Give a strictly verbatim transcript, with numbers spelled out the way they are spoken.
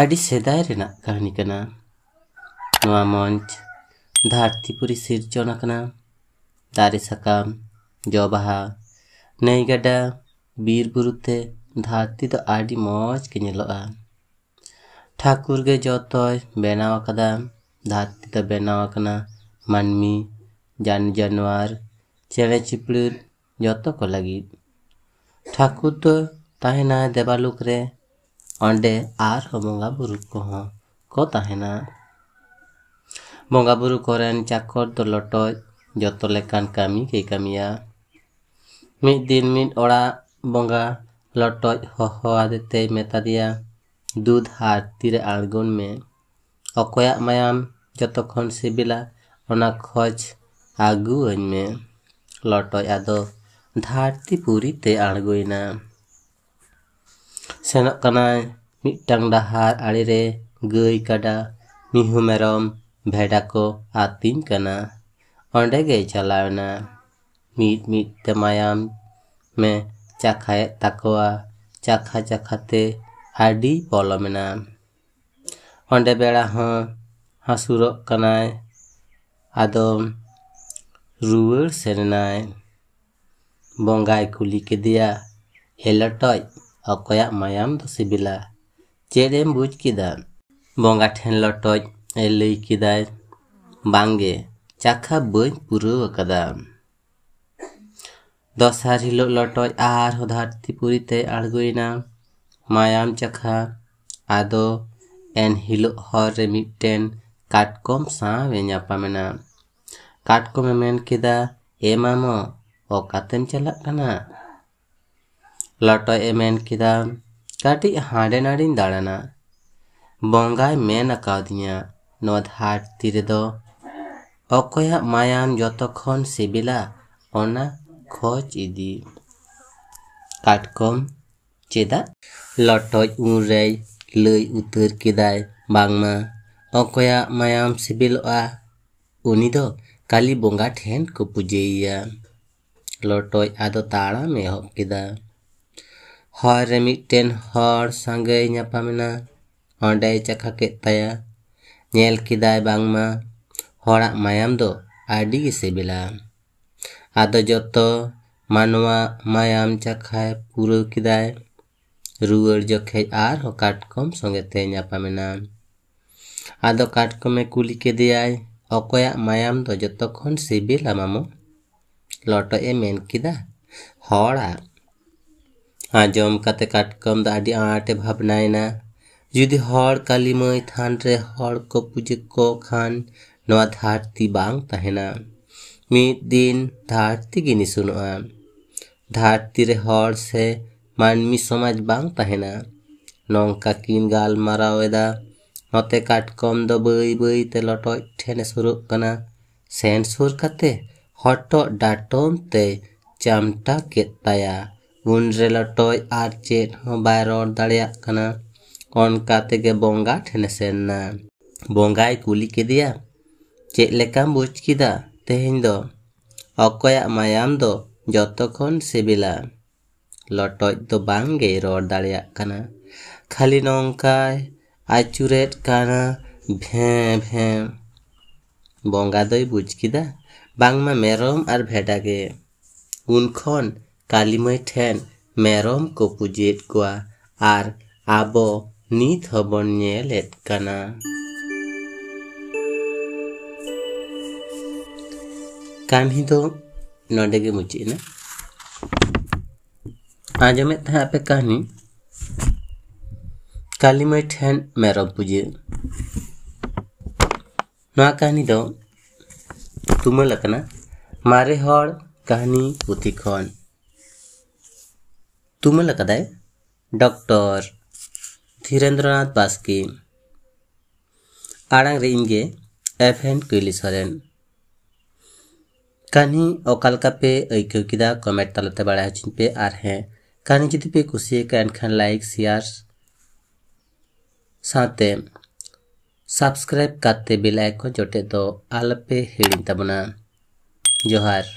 ᱟᱹᱰᱤ ᱥᱮᱫᱟᱭ ᱨᱮᱱᱟᱜ ᱠᱟᱹᱦᱱᱤ ᱠᱟᱱᱟ᱾ ᱱᱚᱣᱟ ᱢᱚᱧᱪ ᱫᱷᱟᱹᱨᱛᱤ ᱯᱩᱨᱤ ᱥᱤᱨᱡᱚᱱ ᱟᱠᱟᱱᱟ᱾ ᱫᱟᱨᱮ ᱥᱟᱠᱟᱢ, ᱡᱚ ᱵᱟᱦᱟ, ᱱᱟᱹᱭ ᱜᱟᱰᱟ, ᱵᱤᱨ ᱵᱩᱨᱩ ᱛᱮ ᱫᱷᱟᱹᱨᱛᱤ ᱫᱚ ᱟᱹᱰᱤ ᱢᱚᱡᱽ ᱜᱮ ᱧᱮᱞᱚᱜᱼᱟ᱾ ᱴᱷᱟᱹᱠᱩᱨ ᱜᱮ ᱡᱚᱛᱚᱭ ᱵᱮᱱᱟᱣ ᱟᱠᱟᱫᱟ᱾ ᱫᱷᱟᱹᱨᱛᱤ ᱫᱚ ᱵᱮᱱᱟᱣ ᱟᱠᱟᱱᱟ ᱢᱟᱹᱱᱢᱤ, ᱡᱟᱱ ᱡᱟᱱᱣᱟᱨ, ᱪᱮᱬᱮ ᱪᱤᱯᱲᱩᱫ ᱡᱚᱛᱚ ᱠᱚ ᱞᱟᱹᱜᱤᱫ᱾ ᱴᱷᱟᱹᱠᱩᱨ ᱫᱚ ᱛᱟᱦᱮᱱᱟᱭ ᱫᱮᱵᱟᱞᱳᱠ ᱨᱮ᱾ ᱚᱸᱰᱮ ᱟᱨᱦᱚᱸ ᱵᱚᱸᱜᱟ ᱵᱩᱨᱩ ᱠᱚᱦᱚᱸ ᱠᱚ ᱛᱟᱦᱮᱱᱟ᱾ ᱵᱚᱸᱜᱟ ᱵᱩᱨᱩ ᱠᱚᱨᱮᱱ ᱪᱟᱠᱚᱨ ᱫᱚ ᱞᱚᱴᱚᱡ ᱡᱚᱛᱚ ᱞᱮᱠᱟᱱ ᱠᱟᱹᱢᱤ ᱜᱮᱭ ᱠᱟᱹᱢᱤᱭᱟ᱾ ᱢᱤᱫ ᱫᱤᱱ ᱢᱤᱫ ᱚᱲᱟᱜ ᱵᱚᱸᱜᱟ ᱞᱚᱴᱚᱡ ᱦᱚᱦᱚ ᱟᱫᱮ ᱛᱮᱭ ᱢᱮᱛᱟ ᱫᱮᱭᱟ, "ᱫᱩ ᱫᱷᱟᱹᱨᱛᱤ ᱨᱮ ᱟᱬᱜᱚᱱ ᱢᱮ᱾ ᱚᱠᱚᱭᱟᱜ ᱢᱟᱭᱟᱢ ᱡᱚᱛᱚ ᱠᱷᱚᱱ ᱥᱤᱵᱤᱞᱟ, ᱚᱱᱟ ᱠᱷᱚᱡ ᱟᱹᱜᱩ ᱟᱹᱧ ᱢᱮ᱾" ᱞᱚᱴᱚᱡ ᱟᱫᱚ ᱫᱷᱟᱹᱨᱛᱤ ᱯᱩᱨᱤ ᱛᱮ ᱟᱬᱜᱚᱭᱮᱱᱟ᱾ ᱥᱮᱱᱚᱜ ᱠᱟᱱᱟᱭ ᱢᱤᱫᱴᱟᱝ ᱰᱟᱦᱟᱨ ᱟᱲᱮ ᱨᱮ ᱜᱟᱹᱭ, ᱠᱟᱰᱟ, ᱢᱤᱦᱩ, ᱢᱮᱨᱚᱢ, ᱵᱷᱮᱰᱟ ᱠᱚ ᱟᱹᱛᱤᱧ ᱠᱟᱱᱟ᱾ ᱚᱸᱰᱮ ᱜᱮᱭ ᱪᱟᱞᱟᱣ ᱮᱱᱟ᱾ ᱢᱤᱫ ᱢᱤᱫ ᱛᱮ ᱢᱟᱭᱟᱢ ᱢᱮ ᱪᱟᱠᱷᱟᱭᱮᱫ ᱛᱟᱠᱚᱣᱟ᱾ ᱪᱟᱠᱷᱟ ᱪᱟᱠᱷᱟ ᱛᱮ ᱟᱹᱰᱤ ᱯᱚᱞᱚᱢᱮᱱᱟ᱾ ᱚᱸᱰᱮ ᱵᱮᱲᱟ ᱦᱚᱸ ᱦᱟᱹᱥᱩᱨᱚᱜ ᱠᱟᱱᱟᱭ᱾ ᱟᱫᱚ ᱨᱩᱣᱟᱹᱲ ᱥᱮᱱ ᱮᱱᱟᱭ᱾ ᱵᱚᱸᱜᱟᱭ ᱠᱩᱞᱤ ᱠᱮᱫᱮᱭᱟ, "ᱮ ᱞᱚᱴᱚᱡ, ᱚᱠᱚᱭᱟᱜ ᱢᱟᱭᱟᱢ ᱫᱚ ᱥᱤᱵᱤᱞᱟ? ᱪᱮᱫ ᱮᱢ ᱵᱩᱡᱽ ᱠᱮᱫᱟ?" ᱵᱚᱸᱜᱟ ᱴᱷᱮᱱ ᱞᱚᱴᱚᱡ ᱮ ᱞᱟᱹᱭ ᱠᱮᱫᱟᱭ, "ᱵᱟᱝᱜᱮ, ᱪᱟᱠᱷᱟ ᱵᱟᱹᱧ ᱯᱩᱨᱟᱹᱣ ᱟᱠᱟᱫᱟ᱾" ᱫᱚᱥᱟᱨ ᱦᱤᱞᱳᱜ ᱞᱚᱴᱚᱡ ᱟᱨᱦᱚᱸ ᱫᱷᱟᱹᱨᱛᱤ ᱯᱩᱨᱤ ᱛᱮ ᱟᱬᱜᱚᱭᱮᱱᱟ ᱢᱟᱭᱟᱢ ᱪᱟᱠᱷᱟ᱾ ᱟᱫᱚ ᱮᱱ ᱦᱤᱞᱳᱜ ᱦᱚᱨ ᱨᱮ ᱢᱤᱫᱴᱮᱱ ᱠᱟᱴᱠᱚᱢ ᱥᱟᱶ ᱮ ᱧᱟᱯᱟᱢᱮᱱᱟ᱾ ᱠᱟᱴᱠᱚᱢᱮ ᱢᱮᱱ ᱠᱮᱫᱟ, "ᱮ ᱢᱟᱢᱚ, ᱚᱠᱟᱛᱮᱢ ᱪᱟᱞᱟᱜ ᱠᱟᱱᱟ?" ᱞᱚᱴᱚᱡ ᱮ ᱢᱮᱱ ᱠᱮᱫᱟ, "ᱠᱟᱹᱴᱤᱡ ᱦᱟᱸᱰᱮ ᱱᱟᱰᱮᱧ ᱫᱟᱬᱟᱱᱟ᱾ ᱵᱚᱸᱜᱟᱭ ᱢᱮᱱ ᱟᱠᱟᱣᱫᱤᱧᱟ, ᱱᱚᱣᱟ ᱫᱷᱟᱹᱨᱛᱤ ᱨᱮᱫᱚ ᱚᱠᱚᱭᱟᱜ ᱢᱟᱭᱟᱢ ᱡᱚᱛᱚ ᱠᱷᱚᱱ ᱥᱤᱵᱤᱞᱟ, ᱚᱱᱟ ᱠᱷᱚᱡ ᱤᱫᱤ᱾" ᱠᱟᱴᱠᱚᱢ, "ᱪᱮᱫᱟᱜ?" ᱞᱚᱴᱚᱡ ᱩᱱᱨᱮᱭ ᱞᱟᱹᱭ ᱩᱛᱟᱹᱨ ᱠᱮᱫᱟᱭ, ᱵᱟᱝᱢᱟ ᱚᱠᱚᱭᱟᱜ ᱢᱟᱭᱟᱢ ᱥᱤᱵᱤᱞᱚᱜᱼᱟ, ᱩᱱᱤ ᱫᱚ ᱠᱟᱞᱤ ᱵᱚᱸᱜᱟ ᱴᱷᱮᱱ ᱠᱚ ᱯᱩᱡᱟᱹᱭᱮᱭᱟ᱾ ᱞᱚᱴᱚᱡ ᱟᱫᱚ ᱛᱟᱲᱟᱢ ᱮᱦᱚᱵ ᱠᱮᱫᱟ᱾ ᱦᱚᱨ ᱨᱮ ᱢᱤᱫᱴᱮᱱ ᱦᱚᱲ ᱥᱟᱸᱜᱮᱭ ᱧᱟᱯᱟᱢᱮᱱᱟ᱾ ᱚᱸᱰᱮᱭ ᱪᱟᱠᱷᱟ ᱠᱮᱫ ᱛᱟᱭᱟ᱾ ᱧᱮᱞ ᱠᱮᱫᱟᱭ ᱵᱟᱝᱢᱟ ᱦᱚᱲᱟᱜ ᱢᱟᱭᱟᱢ ᱫᱚ ᱟᱹᱰᱤ ᱜᱮ ᱥᱤᱵᱤᱞᱟ᱾ ᱟᱫᱚ ᱡᱚᱛᱚ ᱢᱟᱱᱣᱟ ᱢᱟᱭᱟᱢ ᱪᱟᱠᱷᱟᱭ ᱯᱩᱨᱟᱹᱣ ᱠᱮᱫᱟᱭ᱾ ᱨᱩᱣᱟᱹᱲ ᱡᱚᱠᱷᱮᱡ ᱟᱨᱦᱚᱸ ᱠᱟᱴᱠᱚᱢ ᱥᱚᱸᱜᱮ ᱛᱮ ᱧᱟᱯᱟᱢᱮᱱᱟ᱾ ᱟᱫᱚ ᱠᱟᱴᱠᱚᱢᱮ ᱠᱩᱞᱤ ᱠᱮᱫᱮᱭᱟᱭ, "ᱚᱠᱚᱭᱟᱜ ᱢᱟᱭᱟᱢ ᱫᱚ ᱡᱚᱛᱚ ᱠᱷᱚᱱ ᱥᱤᱵᱤᱞᱟ, ᱢᱟᱢᱚ?" ᱞᱚᱴᱚᱡ ᱮ ᱢᱮᱱ ᱠᱮᱫᱟ, "ᱦᱚᱲᱟᱜ᱾" ᱟᱸᱡᱚᱢ ᱠᱟᱛᱮ ᱠᱟᱴᱠᱚᱢ ᱫᱚ ᱟᱹᱰᱤ ᱟᱸᱴ ᱮ ᱵᱷᱟᱵᱽᱱᱟᱭᱮᱱᱟ᱾ ᱡᱩᱫᱤ ᱦᱚᱲ ᱠᱟᱹᱞᱤ ᱢᱟᱹᱭ ᱛᱷᱟᱱ ᱨᱮ ᱦᱚᱲ ᱠᱚ ᱯᱩᱡᱟᱹ ᱠᱚ ᱠᱷᱟᱱ, ᱱᱚᱣᱟ ᱫᱷᱟᱹᱨᱛᱤ ᱵᱟᱝ ᱛᱟᱦᱮᱱᱟ᱾ ᱢᱤᱫ ᱫᱤᱱ ᱫᱷᱟᱹᱨᱛᱤ ᱜᱮ ᱱᱤᱥᱩᱱᱚᱜᱼᱟ᱾ ᱫᱷᱟᱹᱨᱛᱤ ᱨᱮ ᱦᱚᱲ ᱥᱮ ᱢᱟᱹᱱᱢᱤ ᱥᱚᱢᱟᱡᱽ ᱵᱟᱝ ᱛᱟᱦᱮᱱᱟ᱾ ᱱᱚᱝᱠᱟ ᱠᱤᱱ ᱜᱟᱞᱢᱟᱨᱟᱣ ᱮᱫᱟ᱾ ᱱᱚᱛᱮ ᱠᱟᱴᱠᱚᱢ ᱫᱚ ᱵᱟᱹᱭ ᱵᱟᱹᱭ ᱛᱮ ᱞᱚᱴᱚᱡ ᱴᱷᱮᱱᱮ ᱥᱩᱨᱩᱜ ᱠᱟᱱᱟ᱾ ᱥᱮᱱ ᱥᱩᱨ ᱠᱟᱛᱮ ᱦᱚᱴᱚᱜ ᱰᱟᱴᱚᱢ ᱛᱮ ᱪᱟᱢᱴᱟ ᱠᱮᱫ ᱛᱟᱭᱟ᱾ ᱩᱱᱨᱮ ᱞᱚᱴᱚᱡ ᱟᱨ ᱪᱮᱫ ᱦᱚᱸ ᱵᱟᱭ ᱨᱚᱲ ᱫᱟᱲᱮᱭᱟᱜ ᱠᱟᱱᱟ᱾ ᱚᱱᱠᱟ ᱛᱮᱜᱮ ᱵᱚᱸᱜᱟ ᱴᱷᱮᱱᱮ ᱥᱮᱱ ᱱᱟ᱾ ᱵᱚᱸᱜᱟᱭ ᱠᱩᱞᱤ ᱠᱮᱫᱮᱭᱟ, "ᱪᱮᱫ ᱞᱮᱠᱟᱢ ᱵᱩᱡᱽ ᱠᱮᱫᱟ ᱛᱮᱦᱮᱧ ᱫᱚ? ᱚᱠᱚᱭᱟᱜ ᱢᱟᱭᱟᱢ ᱫᱚ ᱡᱚᱛᱚ ᱠᱷᱚᱱ ᱥᱤᱵᱤᱞᱟ?" ᱞᱚᱴᱚᱡ ᱫᱚ ᱵᱟᱝ ᱜᱮᱭ ᱨᱚᱲ ᱫᱟᱲᱮᱭᱟᱜ ᱠᱟᱱᱟ, ᱠᱷᱟᱹᱞᱤ ᱱᱚᱝᱠᱟᱭ ᱟᱹᱪᱩᱨᱮᱫ ᱠᱟᱱᱟ, ᱵᱷᱮᱸ ᱵᱷᱮᱸ᱾ ᱵᱚᱸᱜᱟ ᱫᱚᱭ ᱵᱩᱡᱽ ᱠᱮᱫᱟ ᱵᱟᱝᱢᱟ ᱢᱮᱨᱚᱢ ᱟᱨ ᱵᱷᱮᱰᱟ ᱜᱮ᱾ ᱩᱱ ᱠᱷᱚᱱ ᱠᱟᱹᱞᱤ ᱢᱟᱹᱭ ᱴᱷᱮᱱ ᱢᱮᱨᱚᱢ ᱠᱚ ᱯᱩᱡᱟᱹᱭᱮᱫ ᱠᱚᱣᱟ ᱟᱨ ᱟᱵᱚ ᱱᱤᱛ ᱦᱚᱸᱵᱚᱱ ᱧᱮᱞᱮᱫ ᱠᱟᱱᱟ᱾ ᱠᱟᱹᱦᱱᱤ ᱫᱚ ᱱᱚᱰᱮ ᱜᱮ ᱢᱩᱪᱟᱹᱫ ᱮᱱᱟ᱾ ᱟᱸᱡᱚᱢᱮᱫ ᱛᱟᱦᱮᱸ ᱟᱯᱮ ᱠᱟᱹᱦᱱᱤ ᱠᱟᱹᱞᱤ ᱢᱟᱹᱭ ᱴᱷᱮᱱ ᱢᱮᱨᱚᱢ ᱯᱩᱡᱟᱹ᱾ ᱱᱚᱣᱟ ᱠᱟᱹᱦᱱᱤ ᱫᱚ ᱛᱩᱢᱟᱹᱞ ᱟᱠᱟᱱᱟ ᱢᱟᱨᱮ ᱦᱚᱲ ᱠᱟᱹᱦᱱᱤ ᱯᱩᱛᱷᱤ ᱠᱷᱚᱱ᱾ ᱛᱩᱢᱟᱹᱞ ᱟᱠᱟᱫᱟᱭ ᱰᱚᱠᱴᱚᱨ ᱫᱷᱤᱨᱮᱱᱫᱨᱚᱱᱟᱛᱷ ᱵᱟᱥᱠᱮ᱾ ᱟᱲᱟᱝ ᱨᱮ ᱤᱧ ᱜᱮ, ᱮᱵᱷᱮᱱ ᱠᱩᱭᱞᱤ ᱥᱚᱨᱮᱱ᱾ ᱠᱟᱹᱦᱱᱤ ᱚᱠᱟ ᱞᱮᱠᱟ ᱯᱮ ᱟᱹᱭᱠᱟᱹᱣ ᱠᱮᱫᱟ, ᱠᱚᱢᱮᱱᱴ ᱛᱟᱞᱟᱛᱮ ᱵᱟᱲᱟᱭ ᱦᱚᱪᱚᱧ ᱯᱮ᱾ ᱟᱨ ᱦᱮᱸ, ᱠᱟᱹᱦᱱᱤ ᱡᱩᱫᱤ ᱯᱮ ᱠᱩᱥᱤᱭᱟᱠᱟᱜᱼᱟ, ᱮᱱᱠᱷᱟᱱ ᱞᱟᱭᱤᱠ, ᱥᱮᱭᱟᱨ ᱥᱟᱶᱛᱮ ᱥᱟᱵᱥᱠᱨᱟᱭᱤᱵ ᱠᱟᱛᱮ ᱵᱮᱞ ᱟᱭᱠᱚᱱ ᱡᱚᱴᱮᱫ ᱫᱚ ᱟᱞᱚᱯᱮ ᱦᱤᱲᱤᱧ ᱛᱟᱵᱚᱱᱟ᱾ ᱡᱚᱦᱟᱨ᱾